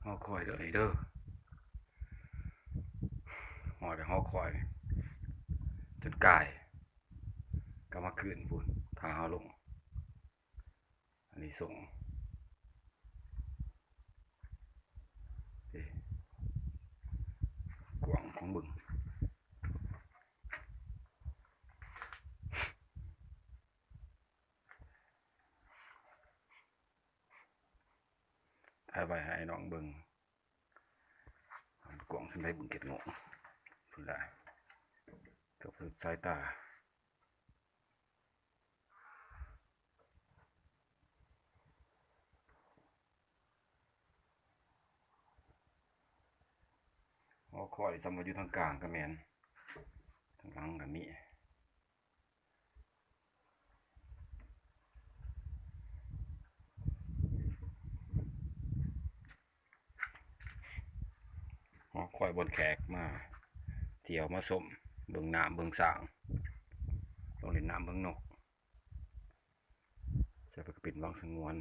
ຫໍຄອຍເດີ ເດີ ຮອດແລ້ວຫໍຄອຍ ຈົນກາຍ ກັບມາຄືນພຸ້ນ ຖ້າເຮົາລົງ ອັນນີ້ສົ່ງ ເອີ ກວ້າງຂອງເບິ່ງ ຖ່າຍໄວ້ໃຫ້ນ້ອງເບິ່ງ ກວ້າງສ່ຳໃດເບິ່ງເກັດໂງະພຸ້ນລະ ເກືອບສຸດສາຍຕາ. ຫໍຄອຍສ່ຳວ່າຢູ່ທາງກາງກະແມ່ນ ທາງຫຼັງກະມີ. ຫໍຄອຍບ່ອນແຂກມາທ່ຽວມາຊົມ ເບິ່ງນ້ຳເບິ່ງຊ້າງ ລົງຫຼິ້ນນ້ຳເບິ່ງນົກ ໃສ່ໄປກະປິນວັງສະຫງວນ.